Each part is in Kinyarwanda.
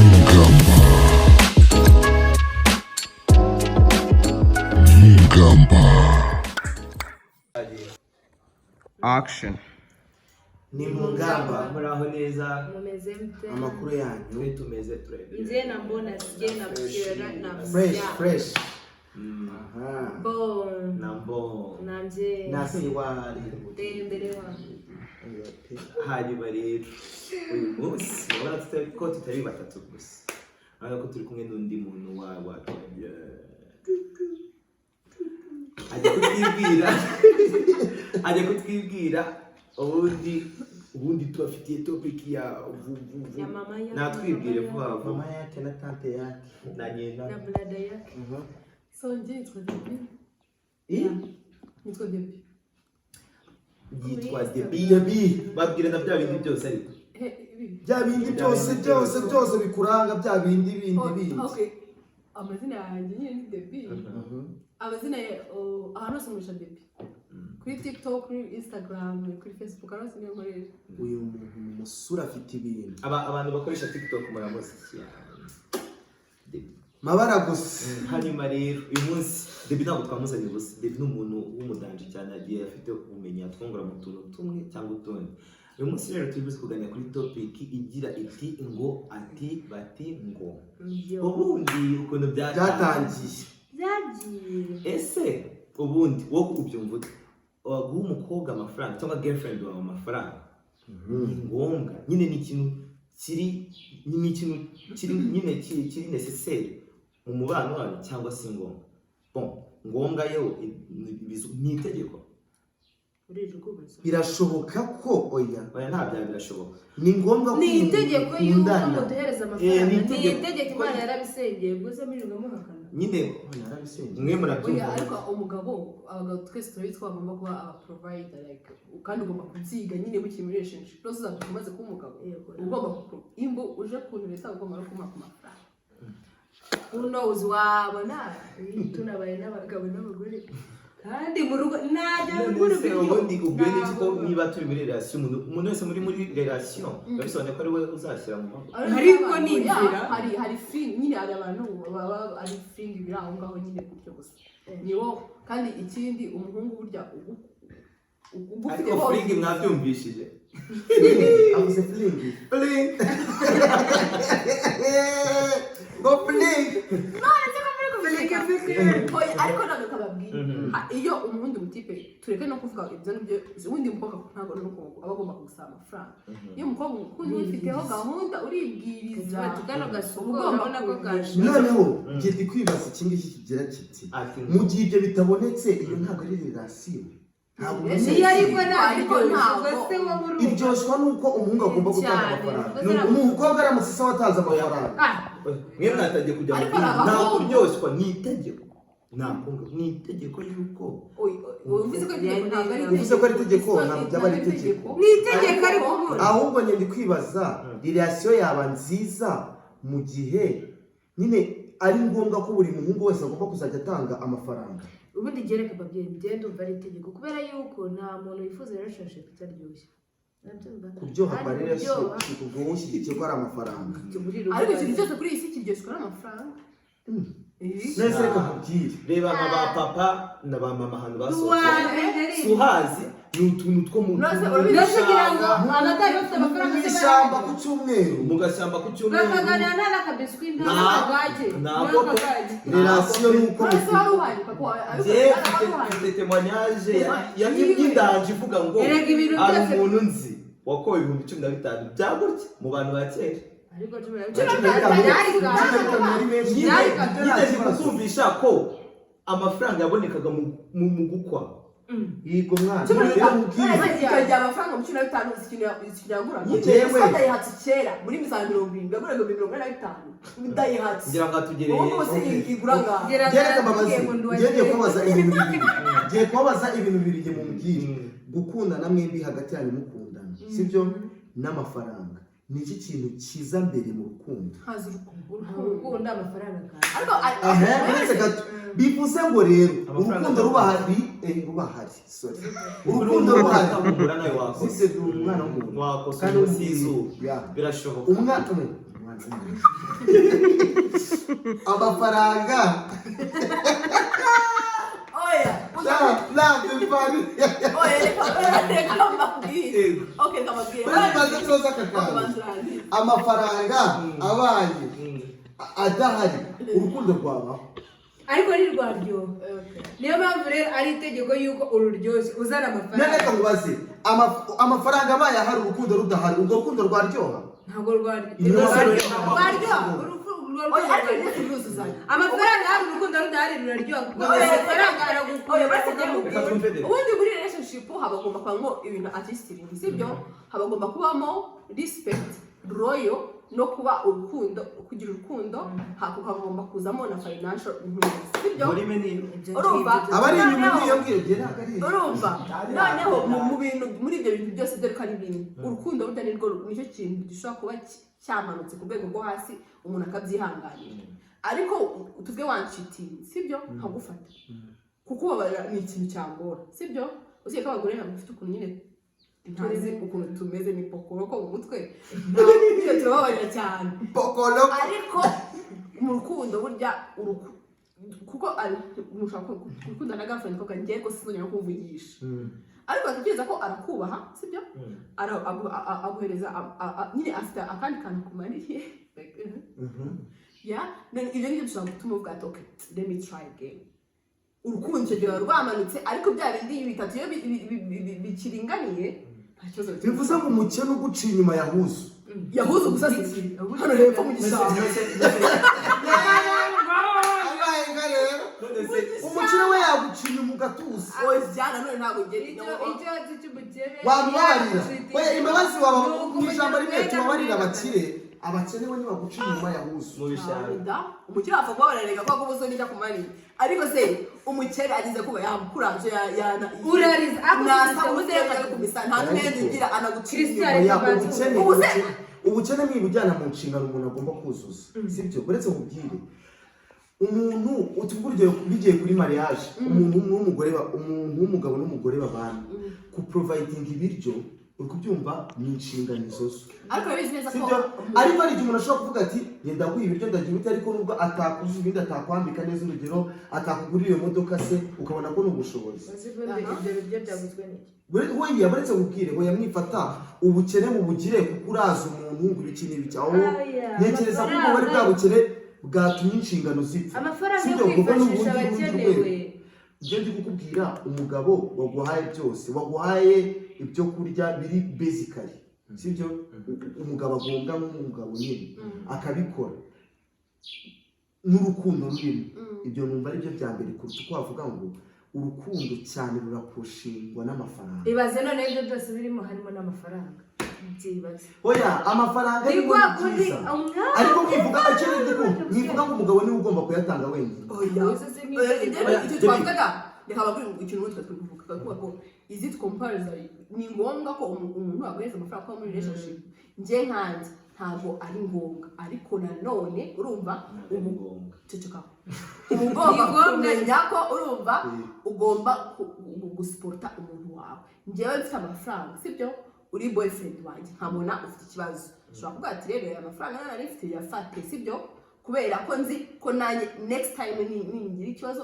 Ngamba. Ngamba. Action. Ni mu ngamba. Muraho neza. Mumeze mute? Amakuru yanyu? Twe tumeze turebye. Nze nambona sije nakushira Fresh. na Fresh. Aha. Bon. Nambo. Nanje. Nasiwari. Tembere wa. Hanyuma rero uyu munsi urabona ko tutari batatu gusa, urabona ko turi kumwe n'undi muntu wa ajya kutwibwira, ajya kutwibwira ubundi Tubafitiye topic ya vu Ya mama ya. Natwibwire vuba vuba. Mama yake na tante yake. Na nyina. Na brother yake. So njye nitwa Debbie. Eh? Nitwa Debbie. Yitwa Debi. Debi. Babwire na bya bindi byose ariko. Bya bindi byose byose byose bikuranga, bya bindi bindi bindi. Okay. Amazina yanjye nyine ni Debbie. Amazina ya oh, ahantu hose nkoresha Debbie. Kuri TikTok, kuri Instagram, kuri Facebook, ahantu hose niyo nkoresha. Uyu muntu mu musura afite ibintu. Abantu bakoresha TikTok muramuzi cyane. Debi. Mabara gusa. Hanyuma rero uyu munsi Debi ntabwo twamuzanye ubusa. Debi ni umuntu w'umudanje cyane, agiye afite ubumenyi atwungura mu tuntu tumwe cyangwa utundi. Uyu munsi rero turi buze kuganira kuri topic igira iti ngo ati bati ngo Yo. ubundi ukuntu byatangiye. Byatangiye. Byagiye. Ese ubundi wowe ubyumva ute? Guha umukobwa amafaranga cyangwa girlfriend wawe amafaranga ni ngombwa nyine, ni ikintu kiri, ni ikintu kiri nyine kiri necessaire mu mubano wanyu cyangwa si ngombwa? Bon, ngombwa yo ni itegeko. Urije kubaza. Birashoboka ko oya. Oya, nta bya birashoboka. Ni ngombwa ko Ni itegeko yuko mukundana. muduhereza Eh, amafaranga. ni Ni itegeko. itegeko, Imana yarabisengeye gusa murirwa muhakana. Nyine Oya, narabisengeye. mwe Oya, murabyumva. ariko umugabo, abagabo twese turabizi ko bagomba kuba aba provider, like, kandi ugomba kubyiga nyine mukiri muri relationship. Rwose uzaba umaze kuba umugabo. Yego. Ugomba imbu uje kuntu ugomba no kumuha ku mafaranga. Who knows, wabona tunabaye n'abagabo n'abagore kandi mu rugo najya gukura None se ibiryo. ubundi ubwiwe n'iki ko Ntabwo. niba turi muri relation, umuntu wese muri relation biba bisobanuye ko ari we uzashyira mu maboko? Ariko ni inzira. Hari fringi nyine, hari abantu baba ari fringi biri aho ngaho nyine gutyo gusa niwo. Kandi ikindi, umuhungu burya ugufite Ariko fringi mwabyumvishije? Avuze flingi. Fringi. Ngo flingi. Oya, ariko ntabwo kababwiye. Iyo umuhungu mutipe, tureke no kuvuga ibyo nibyo, ubundi umukobwa ntabwo nuko aba agomba kugusaba amafaranga. Iyo umukobwa ukunda ubifiteho gahunda, uribwiriza. Kano gasuku Uba ugomba urabona ko kaje. Noneho njye ndi kwibaza iki ngiki kigira kiti: Ati mu gihe ibyo bitabonetse, iyo ntabwo ari relation, ntabwo Ese Iyo ariko Ariko ntabwo ntabwo- se wowe urumva. Iryoshwa nuko umuhungu agomba gutanga Cyane. amafaranga. Umukobwa aramutse se watanze amafaranga. Ah, mwe mwatangiye kujya mu Ariko bindi. abahungu- Nta kuryoshwa, ni itegeko, ntabwo ni itegeko yuko Oya, uvuze ko itegeko ntabwo ari Uvuze ko ari itegeko, ntabwo byaba ari itegeko. Ni itegeko ariko ubundi. Ahubwo njye ndi kwibaza, relation yaba nziza mu gihe nyine ari ngombwa ko buri muhungu wese agomba kuzajya atanga amafaranga? Ubundi gereka babyeyi, njye ndumva ari itegeko kubera yuko nta muntu wifuza relationship itaryoshye. Urabyumva? Kuryoha kwa Kandi relation, kuryoha- ubwo ushyigikiye ko ari amafaranga? Ariko ikintu cyose kuri iyi si kiryoshwa n'amafaranga. Eh. Neza, reka nkubwire. Reba nka ba papa na ba mama ahantu basohokeye. Wamenya ari- Suhazi ni utuntu two mu Nose mu urabizi- Nose kugira ngo ishyamba, abatari bafite amafaranga Mu se ishyamba ku cyumweru. mu gashyamba ku cyumweru. Bakaganira nta n'akabiswi, nta n'akagage, Ntabwo nta n'akagage. Relation ni uko None se wari uhari papa wawe? Ariko Njye wari uhari. mfite témoignage y'indanje ivuga ngo Erega ibintu hari byose- umuntu nzi wakowe 15,000 bya gutya mu bantu ba kera. Ariko cumi na Cumi na bitanu bitanu. byari Cumi na bitanu ari menshi. Nyine Byari nyine nta ndi kibazo. kukumvisha ko amafaranga yabonekaga mu gukwa. Yego mwana. Cumi na bitanu. Reka nkubwire. Icyo gihe amafaranga mu 15, uzi ikintu yaguraga? Yewe. Ese Daihatsu kera muri za 70 yaguraga 45,000, Daihatsu. Ngira ngo atugereye. Ubu ngubu se igura ngaho? Njye reka mbabaze, njye ngiye kubabaza ibintu bibiri, ngiye kubabaza ibintu bibiri, ngiye mubwire. Gukundana mwembi hagati yanyu mukundana, sibyo, n'amafaranga, ni iki kintu cyiza mbere mu rukundo? Haza urukundo. Urukundo, amafaranga kandi. Ariko Aha, uretse gato. Bivuze ngo rero Amafaranga urukundo rubahari, rubahari, sorry, urukundo ruhari. Humura, nawe wakoze. Sise, ndi umwana w'umuntu. Wakoze Kandi munsi y'izuba. Yeah. Birashoboka. Umwana w'umuntu. Amafaranga Oya. ntabwo bari. Oya, reka mbabwire. Yego. Okay, reka mbabwire. Maze tuza aka Okay, kantu. banza urangize. Amafaranga abaye adahari, urukundo rwabaho. Ariko ntirwaryoha. Okay. Niyo mpamvu rero ari itegeko yuko ururyoshye uzana None amafaranga. reka nkubaze, amafaranga abaye ahari, urukundo rudahari, urwo rukundo rwaryoha? Ntabwo Niyo rwaryoha. mpamvu- Rwaryoha Oya, ariko byose biruzuzanya. Amafaranga hari, urukundo rudahari ruraryoha, kuko Oya, amafaranga oya, aragukunda. basi njye Reka twumve de. Ubundi muri relationship haba kubamo ibintu at least ibintu, sibyo? Haba kubamo respect, loyal, no kuba urukundo, kugira urukundo, hakagomba kuzamo na financial inclusion, sibyo? Volume ni Urumva? Abari inyuma Noneho- n'iyo ngiyo ngiye ntabwo ari Urumva, noneho mu bintu, muri ibyo bintu byose, dore ko ari ibintu, urukundo burya nirwo, nicyo kintu gishobora kuba cyamanutse ku rwego rwo hasi, umuntu akabyihanganira. Ariko tuvuge wancheatinze, sibyo, nkagufata, kukubabarira ni ikintu cyangora, sibyo? Usibye ko abagore ntabwo dufite ukuntu nyine, ntazi ukuntu tumeze, ni pokoroko mu mutwe, ntabwo nyine turababarira cyane. Pokolo. Ariko mu rukundo burya kuko mushobora gukundana na girlfriend ko ngiye ko sinzongera no kuvugisha, ariko atekereza ko arakubaha, sibyo? Aguhereza nyine afite akandi kantu kumariye. Like, yeah. Then ibyo ngibyo bishobora gutuma uvuga ati: "Okay, let me try again." Urukundo icyo gihe ruba rwamanutse, ariko bya bindi bitatu iyo bikiringaniye, nta kibazo bifite. Bivuze ngo umukene uguca inyuma yahuze. Yahuze gusa si hano hepfo mu gishanga. Abaye nka rero umukene we yaguca inyuma ugatuza. Oya, nanone ntabwo ngera. Icyo nzi cy'umukene Wamubabarira? Oya, imbabazi waba Ni mu ukumugira ijambo rimwe, umwenda tubabarira n'umwenda. Abakire, abakene bo nibaguca inyuma yahuze. Mu bishanga. Da, umukire apfa kubabarira reka kuko ubuso nijya kumariye, ariko se umukene ageze kuba yamukuranje yana Urariza, ariko nasa si ubuse kumisa, nta n'umwenda ugira, anagucira Christian, inyuma. Oya, Reka ubukene Ubu se- ubukene ni ibujyana mu nshingano umuntu agomba kuzuza, sibyo? Uretse nkubwire, umuntu utuvuga urugero bigiye kuri mariage, umuntu w'umugore umuntu w'umugabo n'umugore babana, kuprovidinga ibiryo, uri kubyumva, ni inshingano zo. Ariko urabizi neza ko Sibyo? Ariko hari igihe umuntu ashobora kuvuga ati: "Ngenda guha ibiryo, ndagira ibiti," ariko nubwo atakuzuza ibindi, atakwambika neza, urugero atakugurira iyo modoka se, ukabona ko ni ubushobozi. Ibyo biryo byaguzwe n'iki? Weya, buretse nkubwire, hoya, mwifata ubukene bubugire kuko uraza umuntu ngo ibiki n'ibiki aho. Aya, Ntekereza ko ubwo bari bwa bukene bwatumye inshingano zipfa. Amafaranga yo Sibyo? Ubwo ni kwifashisha ubundi abakenewe. rwego. Ibyo ndi kukubwira, umugabo waguhaye byose, waguhaye ibyo kurya biri basically, sibyo? Umugabo agombwa nk'umugabo nyine akabikora, n'urukundo rurimo, ibyo numva ari byo bya mbere kuruta uko wavuga ngo urukundo cyane rurapushingwa n'amafaranga. Ibaze none ibyo byose birimo, harimo n'amafaranga, byibaze. Oya, amafaranga Ni arimo kwa ni kundi byiza, umwana ariko mwivuga icyo mwivuga ngo umugabo niwe ugomba kuyatanga wenyine. Oya. Oya, Ibyo Oya, icyo twavugaga, reka babwire ikintu ubundi twe tuvuga, tukavuga ko izi comparison ni ngombwa ko umuntu aguhereza amafaranga kuba muri relationship. Njye nkanjye ntabwo ari ngombwa, ariko nanone urumva Ntabwo ari ubu ngombwa. Ceceka, uba ugomba Ni ngombwa. kumenya ko urumva ugomba gusupporta umuntu wawe. Njyewe mfite amafaranga, sibyo, uri boyfriend wanjye, nkabona ufite ikibazo, ushobora kuvuga ati: "Rero aya mafaranga nari mfite, yafate," sibyo? Kubera ko nzi ko nanjye next time ningira ikibazo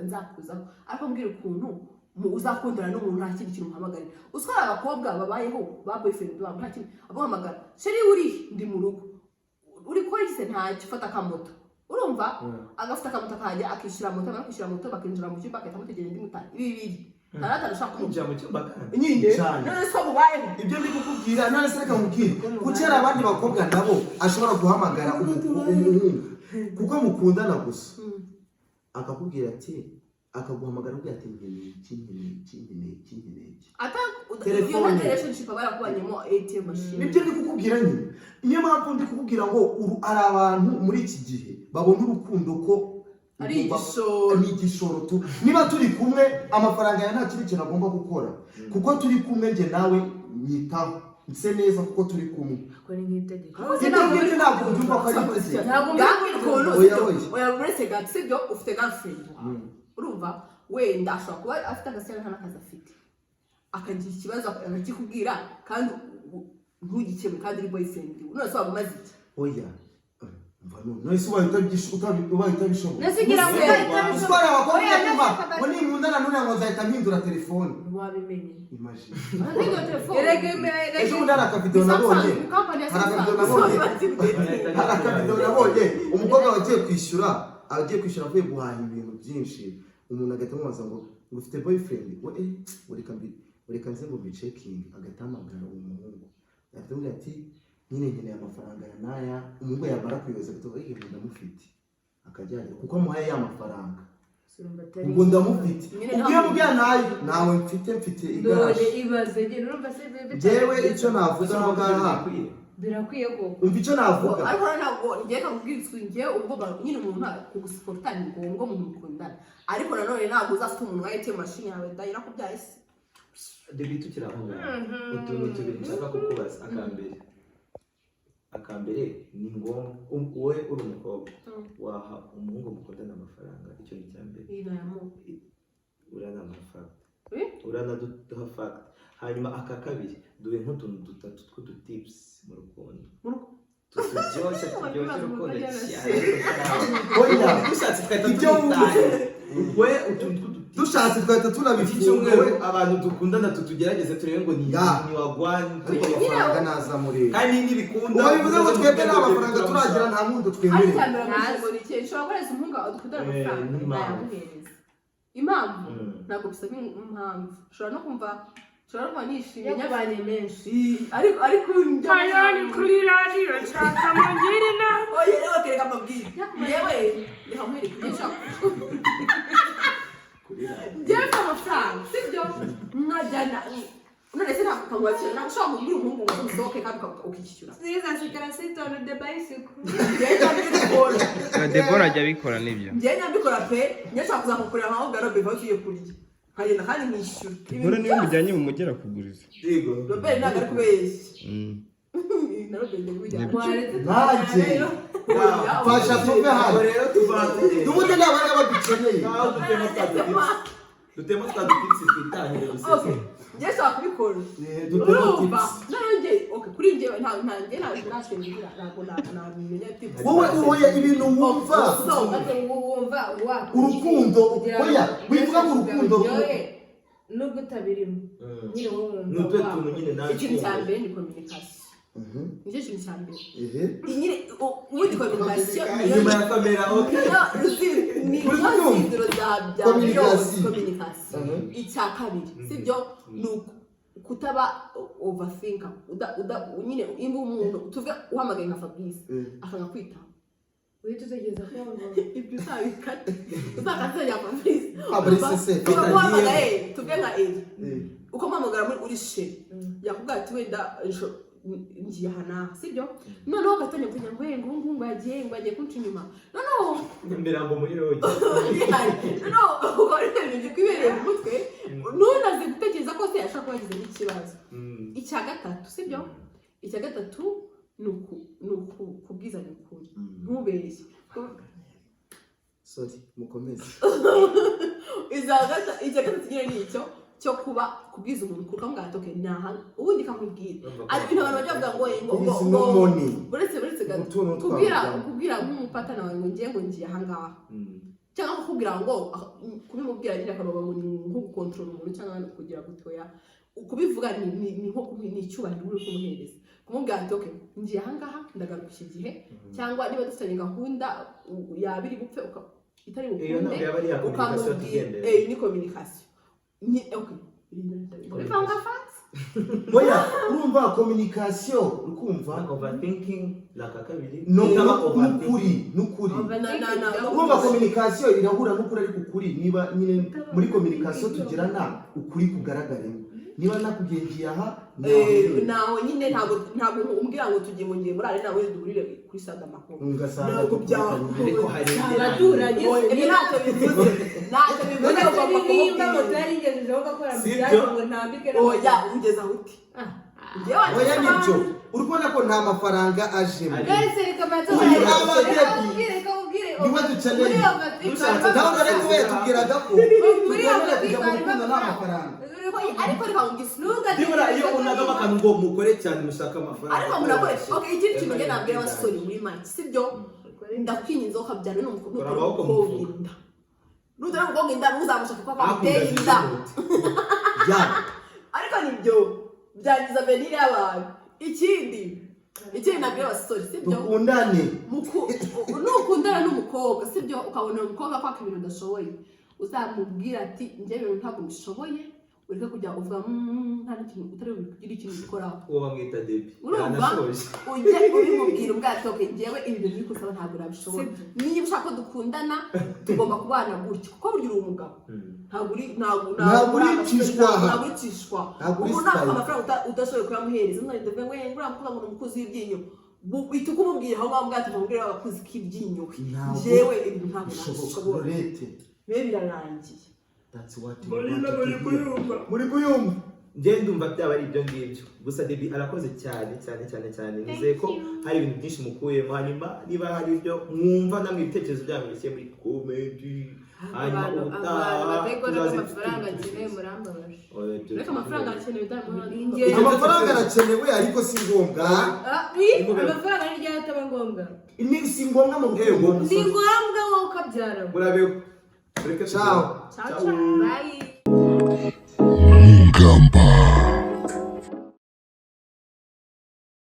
nzakuzaho. Ariko mbwira ukuntu uzakundana n'umuntu nta kindi kintu umuhamagarira. Uziko hari abakobwa babayeho ba boyfriend babo nta kintu abahamagara: "Chéri, uri?" "Ndi mu rugo." "Uri gukora iki se?" "Ntacyo." "Fata akamoto." Urumva, agafata akamoto, akajya akishyura moto, amara kwishyura moto bakinjira mu cyumba, agahita amutegera indi motari bibiri ntarata ashaka Kwinjira mu cyumba kandi nyine. Cyane. None se ko mubayeho? Ibyo ndi kukubwira, none se reka nkubwire, kuki hari abandi bakobwa nabo ashobora guhamagara umuhungu kuko mukundana gusa, akakubwira ati, akaguhamagara akubwira ati: "Nkeneye iki, nkeneye iki, nkeneye iki, nkeneye iki." Ata Telefone. iyo nta relationship aba yarakubanyemo ATM machine. Nibyo ndi kukubwira nyine, niyo mpamvu ndi kukubwira ngo hari abantu muri iki gihe babona urukundo ko Ari igishoro. Ni igishoro tu. Niba turi kumwe, amafaranga yawe nta kindi kintu agomba gukora, kuko turi kumwe njye nawe, nyitaho. Nse neza kuko turi kumwe. Ako ni nk'itegeko. Ibyo ngibyo ntabwo ubyumva ko ari itegeko. Ntabwo Ngambwira ukuntu, Oya, sibyo? oya. Oya, uretse gato, sibyo? Ufite girlfriend wawe, urumva wenda ashobora kuba afite akazi cyangwa nta n'akazi afite, akagira ikibazo akakikubwira kandi ntugikemure, kandi uri boyfriend we. None se waba umaze iki? Oya, umva, none se ubaye ubaye utabishoboye? Nese ugira ngo ubaye utabishoboye. Uzi ko hari abakobwa Oya, ujya kumva nese ngo ninkundana n'uriya ngo nzahita mpindura telefone. Wabimenye. Imagine. Erega Ejo bundi hari akavidewo nabonye, hari akavidewo nabonye, hari akavidewo nabonye, umukobwa wagiye kwishyura, agiye kwishyura avuye guhaha ibintu byinshi, umuntu agahita amubaza ngo ufite boyfriend? We reka mbi, reka nze ngo mbicekinge. Agahita ahamagara uwo muhungu, agahita amubwira ati nyine nkeneye amafaranga ya naya. Umuhungu yamara kuyoza agahita avuga ngo ndamufite, akajya kuko amuhaye ya mafaranga. Ubwo ndamufite. Nyine Ubwo iyo mubwira nayo nawe mfite Dore igaraje. ibaze genda, urumva se Njyewe icyo navuga aho ngaha, Birakwiye koko. umva icyo navuga. Ariko rero ntabwo ngiye kakubwira isuku. Ngewe ubwo nyine umuntu kugusupporta ni ngombwa mu mukundana, ariko nanone ntabwo uzafite umuntu nka ATM machine yawe ndahira ko byahise. Debi, tukiri aho ngaho, utuntu tubiri nshaka kukubaza. Akambere, ni ngombwa wowe uri umukobwa waha umuhungu mukundana amafaranga? Icyo ni icya mbere. Uranamuha fact? Eh? Uranaduha fact. Hanyuma aka kabiri, duhe nk'utuntu dutatu tw'udutips mu rukundo. Mu rukundo? Turyoshye, turyoshye urukundo cyane. Oya. Dushatse twahita Ibyo tubitaye we utuntu tw'udutips. Dushatse twahita Iki tunabifunga. cyumweru abantu dukundana tutugerageze turebe ngo ni Ya. ni wagwani. Ariko amafaranga naza muri Kandi nibikunda uba bivuze ngo twebwe nta mafaranga turagira, nta nkundo Ariko twemerewe. icya mbere ngo ni ikintu ushobora guhereza umuhungu wawe dukundana amafaranga. N'impamvu. Nayamuhereza. Impamvu, ntabwo bisaba impamvu. Ushobora no kumva, ushobora no kuba nishimye. Yakubanye menshi. Ariko Kayani kuri radiyo nshaka mungire inama. Oya rero kereka amabwire. Yewe, reka nkwereke ibyo nshaka. Njyewe mfite amafaranga, sibyo? Nkajyana, none se ntabwo kamubaza, ntabwo ushobora kubwira umuhungu ngo musohoke kandi ukishyura. Nziza sigara sitone de bicycle. Njyewe nyabikora. Debora ajya abikora nibyo. Njyewe nyabikora pe. Njyewe nshobora kuzamukorera nkaho bwa Robert aho tugiye kurya, nkagenda kandi nkishyura. Debora niwe mujyanye mu mujyi arakuguriza. Yego. Robert ntabwo ari kubeshya. Na Robert ndi kubijyana. Waretse. Nanjye fasha tuve hano. Ubwo rero tuva N'ubundi nta bandi badukeneye. Naho dutemo twa dutips, dutemo twa dutips, twitahire Okay, dusese. njyewe nshobora kubikora. Dutemo Urumva tips. noneho njye, okay, kuri njyewe nta njye nta kintu ngira, ntabwo namenya tips. Wowe uhoye ibintu wumva. So, Wumva Urukundo, oya, wivuga ngo urukundo. Nubwo utabirimo nyine, wowe Ni wumva utuhe tuntu nyine nawe Ikintu cya twumva? mbere ni communication. Nicyo kintu cya mbere. Ehe. Nyine ubundi communication niyo Inyuma ya kamera, okay. ni Uri niyo kubyumva? zindiro za bya Communication. byose, communication. Icya kabiri, sibyo, ni kutaba overthinker. Uda nyine imba umuntu, tuvuge uhamagaye nka Fabrice, akanga kwitaba, uhita utegereza ko ibyo uzabikata, uzakata ya Fabrice. Fabrice se, Tuba muhamagaye, tuvuge nka Eri, uko muhamagara muri uri chéri, yakubwira ati wenda ngiye aha n'aha, sibyo? Noneho ugatangira kugira ngo ngo ubu ngubu ngo yagiye kunca inyuma, noneho Nyamirambo muri rogi. Noneho ukaba uri ibintu bikwibereye mu mutwe, ntunaze gutekereza ko se ashobora kuba yagize n'ikibazo. Icya gatatu, sibyo, icya gatatu ni kubwizanya ukuri, ntubeshye. Sorry, mukomeze. Icya gatatu nyine ni icyo cyo kuba kubwiza umuntu ukuri, ukamubwira ati okay, naha, ubundi kamubwira. Ariko ibintu abantu bajya bavuga ngo Is ngo no money. Uretse gato, Utuntu kubwira twabujyamo. kubwira nk'umupatana wawe ngo ngiye, ngo ngiye ahangaha, cyangwa kukubwira ngo kubimubwira nyine akavuga ngo ni nko gukontorora umuntu cyangwa kugira gutoya, kubivuga ni nko ni icyubahiro uri kumuhereza, kumubwira ati okay, ngiye ahangaha, ndagaruka iki gihe, cyangwa niba dufitanye gahunda yaba iri bupfe itari Iyo bukunde, ntabwo yaba ari ya communication ukamubwira. tugendera. Ni communication ni okay, bivanga facts. Oya, urumva communication, urukumva? Overthinking ni aka kabiri. No, Kutaba n'ukuri, n'ukuri. Na Urumva communication irahura n'ukuri, ariko ukuri niba nyine muri communication tugirana ukuri kugaragaremo, niba nakubwiye ngiye aha, naho. Naho nyine ntabwo umbwira ngo tugiye, ngo ngiye muri arena, we duhurire kuri stade Amahoro. Ugasanga Ntabwo dukubitanye. Ariko hari Abaturanyi. Ibi ntacyo bivuze, ntacyo bivuze, ugomba Nimba moto kumubwira. yarigejejeho gakora mu Si byatsi byo? ngo ntambike. Oya, ugeze aho uti Ah. Njyewe Oya, nibyo, uri kubona ko nta mafaranga ajemo. Guys, reka mbanze Uyu mubwire. aba Reka Debbie. mubwire, reka mubwire. Niwe dukeneye. Muri overthinking Dushatse harimo Nawe rero amafaranga. we yatubwiraga ko Muri tugomba overthinking kujya mu harimo rukundo nta amafaranga. mafaranga. Ariko reka nkubwire. Nibura iyo unagamo akantu ngo mukore cyane mushake amafaranga. Ariko murakore. Okay, ikindi kintu njye nabwira abasore muri make, sibyo? Ndakwinginze ko kabyara Kora n'umukobwa amaboko mu mufuka. inda, nutera umukobwa inda ntuzamushake kuko amuteye inda. Ya. Ariko nibyo byangiza avenir y'abantu. Ikindi nabwira abasore, sibyo? Dukundane. Nukundana n'umukobwa, sibyo, ukabona umukobwa kwaka ibintu udashoboye, uzamubwira ati: "Njye ibintu ntabwo mbishoboye." Ureke kujya uvuga nta n'ikintu utari bugire ikintu ubikoraho." Uwo bamwita Debi. Urumva? Yanashoje. Ujye ubimubwira ubwato: "Okay, njyewe ibi bintu uri kusaba ntabwo nabishobora. Niba ushaka ko dukundana, tugomba kubana gutya," kuko burya uri umugabo, ntabwo uri ntabwo Ntabwo uri cishwaha. Ntabwo uri cishwa. Ntabwo uri Ubu ntabwo style. amafaranga udashoboye kuyamuhereza, none ndavuga ngo nguriya mukobwa ngo ni umukozi w'ibyinyo. Uhita ukumubwira aho ngaho bwato, umubwira abakozi k'ibyinyo. Ntabwo Njyewe ibintu ntabwo bishoboka. nabishobora. Lorete. Bibe birarangiye. That's what we Marina wanted bari to hear. kuyumva. Muri kuyumva. Njye ndumva byaba ari ibyo ngibyo gusa. Debi arakoze cyane cyane cyane cyane. Nizeye ko hari ibintu byinshi mukuyemo. Hanyuma niba hari ibyo mwumva namwe, ibitekerezo byanyu bishyire muri comment. Hanyuma Abantu ubutaha abantu batari kubona ko tuzaze amafaranga akenewe, murambabaje. Oya, ibyo Ariko amafaranga arakenewe Inge- Ibyo Amafaranga arakenewe, ariko si ngombwa. Ah, amafaranga ni ryari ataba ngombwa? Ni si ngombwa mu Yego. rukundo. Ni ngombwa wowe ukabyara. Murabeho. Mureke. Ciao. Ciao, ciao. Bye. Mungamba.